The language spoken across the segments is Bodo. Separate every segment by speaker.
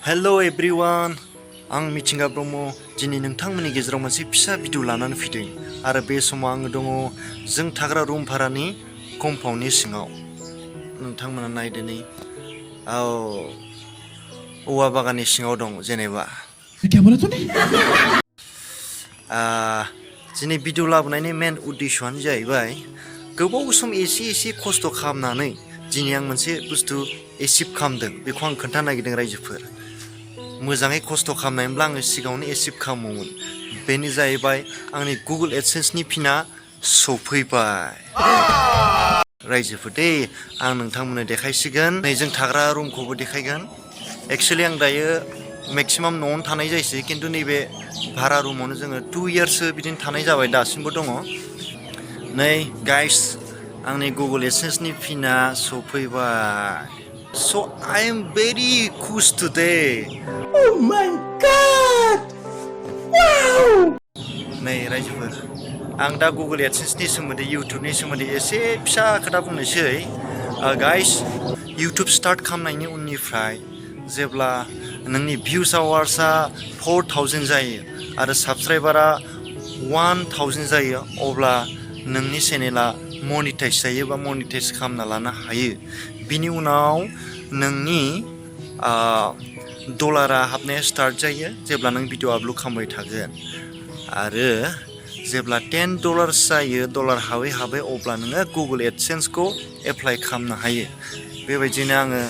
Speaker 1: हेलो एभ्रिवान आं मिथिंगा ब्रह्म दिनै नोंथांमोननि गेजेराव मोनसे फिसा भिडिअ लानानै फैदों आरो बे समाव आङो दङ जों थाग्रा रुम भारानि कम्पाउन्डनि सिङाव नोंथांमोना नायदो नै औवा बागाननि सिङाव दं जेनेबा दिनै भिडिअ लाबोनायनि मेन उद्देश्यआनो जाहैबाय गोबाव सम एसे खस्थ' खालामनानै दिनै आं मोनसे बुस्थु एचिभ खालामदों बेखौ आं खोन्थानो नागिरदों रायजोफोर मोजाङै खस्थ' खालामनायमोनब्ला आङो सिगाङावनो एचिभ खालामोमोन बेनो जाहैबाय आंनि गुगोल एडसेन्सनि पिना सफैबाय रायजोफोर दे आं नोंथांमोननो देखायसिगोन नै जों थाग्रा रुमखौबो देखायगोन एक्सुवेलि आं दायो मेक्सिमाम न'आवनो थानाय जायसै खिन्थु नैबे भारा रुमावनो जोङो 2 इयार्ससो बिदिनो थानाय जाबाय दासिमबो दङ नै गाइस आंनि गुगोल एडसेन्सनि पिना सफैबाय So I am very खुश today. Oh my God! Wow! नै रायजोफोर आं दा गुगोल एडसेन्सनि सोमोन्दै इउटुबनि सोमोन्दै एसे फिसा खोथा बुंनोसै गाइस इउटुब स्टार्ट खालामनायनि उननिफ्राय जेब्ला नोंनि भिउस आवार्सआ 4000 जायो आरो साबस्क्राइबारा 1000 जायो अब्ला नोंनि चेनेला मनिटाइज जायो बा मनिटाइज खालामना लानो हायो बिनि उनाव नोंनि डलारा हाबनाया स्टार्ट जायो जेब्ला नों भिडिअ आपल'ड खालामबाय थागोन आरो जेब्ला $10 जायो डलार हाबै अब्ला नोङो गुगोल एडसेन्सखौ एप्लाइ खालामनो हायो बेबायदिनो आङो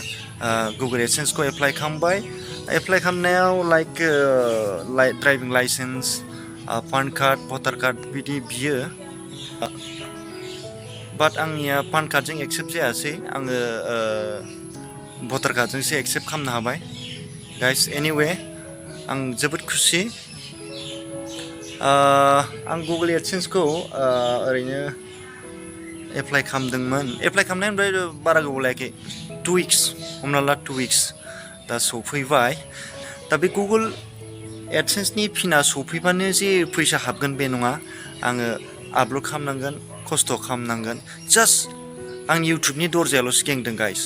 Speaker 1: गुगोल एडसेन्सखौ एप्लाइ खालामबाय एप्लाइ खालामनायाव like driving licence PAN card voter card बिदि बियो बाट आंनिया पान कार्डजों एक्सेप्ट जायासै आङो भटार कार्डजोंसो एक्सेप्ट खालामनो हाबाय गाइस एनिवे आं जोबोद खुसि आं गुगोल एडसेन्सखौ ओरैनो एप्लाइ खालामदोंमोन एप्लाइ खालामनायनिफ्राय बारा गोबाव लायाखै 2 weeks हमना ला 2 weeks दा सफैबाय दा बे गुगोल एडसेन्सनि पिना सफैबानो जे फैसा हाबगोन बे नङा आङो आपल'ड खालामनांगोन खस्थ' खालामनांगोन जास्ट आं इउटुबनि दरजायाल'सो गेंदों गाइस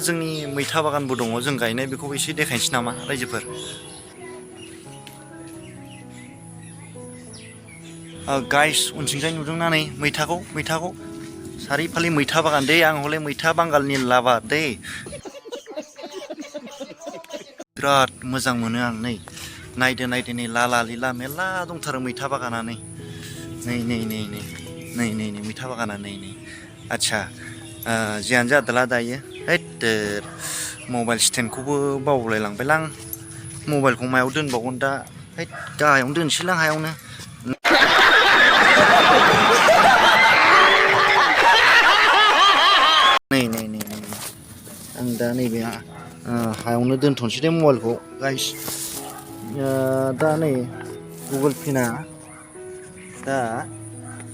Speaker 1: जोंनि मैथा बागानबो दङ जों गायनाय बेखौबो एसे देखायनोसै नामा रायजोफोर गाइस उनथिंजाय नुदोंना नै मैथाखौ सारिफाले मैथा बागान दै आं हले मैथा बांगालनि लाभार दै बिराद मोजां मोनो आं नै नायदो नै लाला लिला मेरला दंथारो मैथा बागाना नै मैथा बागाना नै आच्छा जियानो जादोला दायो हैद मबाइल स्टेन्डखौबो बावलायलांबायलां मबाइलखौ मायाव दोनबावगोन दा हैद गाहायावनो दोनसैलां हायावनो नै आं दा नैबे हायावनो दोनथ'नोसै दे मबाइलखौ गाइस दा नै गुगोल पिना दा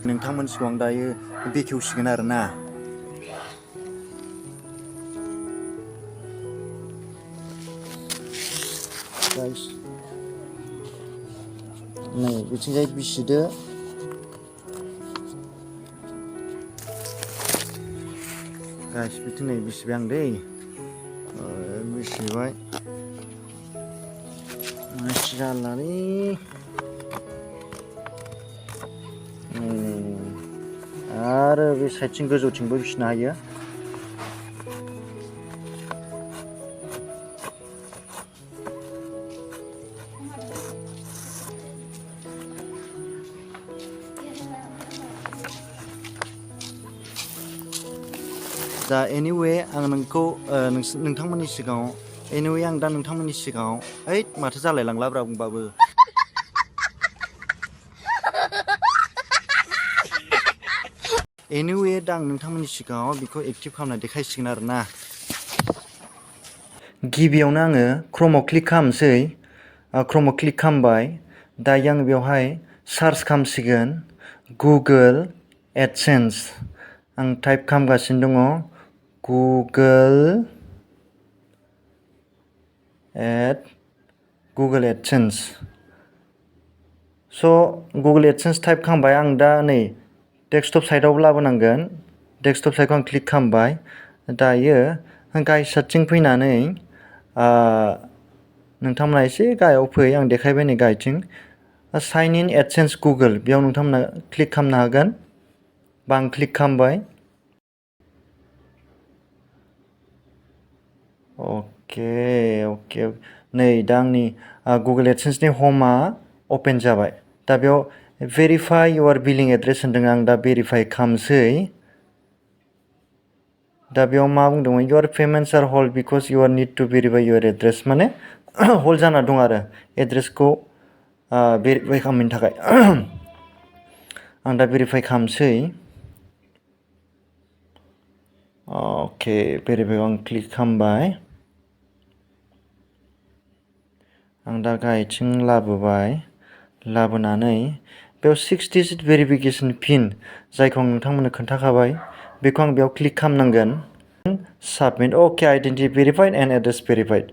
Speaker 1: नोंथांमोन सिगाङाव आं दायो बेखेवसिगोन आरोना गाइस नै बिथिंजाय बिसिदो गाइस बिथिं नै बिसिबाय आं दै बिसिबाय जारलालै आरो बे साइडथिं गोजौथिंबो बिसिनो हायो दा एनिवे आं नोंथांमोननि सिगाङाव ओइ माथो जालायलांलाब्रा बुंबाबो एनिवे दा आं नोंथांमोननि सिगाङाव बेखौ एक्टिभ खालामना देखायसिगोन आरोना गिबियावनो आङो क्रमआव क्लिक खालामसै क्रमआव क्लिक खालामबाय दायो आं बेवहाय सार्च खालामसिगोन गुगोल एडसेन्स आं टाइप खालामगासिनो दङ गुगोल एडसेन्स स' गुगोल एडसेन्स टाइप खालामबाय आं दा नै डेस्कटप साइडआवबो लाबोनांगोन डेस्कटप साइडखौ आं क्लिक खालामबाय दायो गाइस साइडथिं फैनानै नोंथांमोना एसे गाहायाव फै आं देखायबाय नै गाहायथिं साइन इन एडसेन्स गुगोल बेयाव नोंथांमोना क्लिक खालामनो हागोन बा आं क्लिक खालामबाय अके नै दा आंनि गुगोल एडसेन्सनि हमा अपेन जाबाय दा बेयाव भेरिफाइ इउर बिलिं एड्रेस होन्दों आं दा भेरिफाइ खालामसै दा बेयाव मा बुंदोंमोन your payments are hold because you are need to verify your address माने हल्ड जाना दं आरो एड्रेसखौ भेरिफाइ खालामनो थाखाय आं दा भेरिफाइ खालामसै अके भेरिफाइआव आं क्लिक खालामबाय आं दा गाहायथिं लाबोबाय लाबोनानै बेयाव 6 डिजिट भेरिफिकेसन पिन जायखौ आं नोंथांमोननो खोन्थाखाबाय बेखौ आं बेयाव क्लिक खालामनांगोन submit okay identity verified and address verified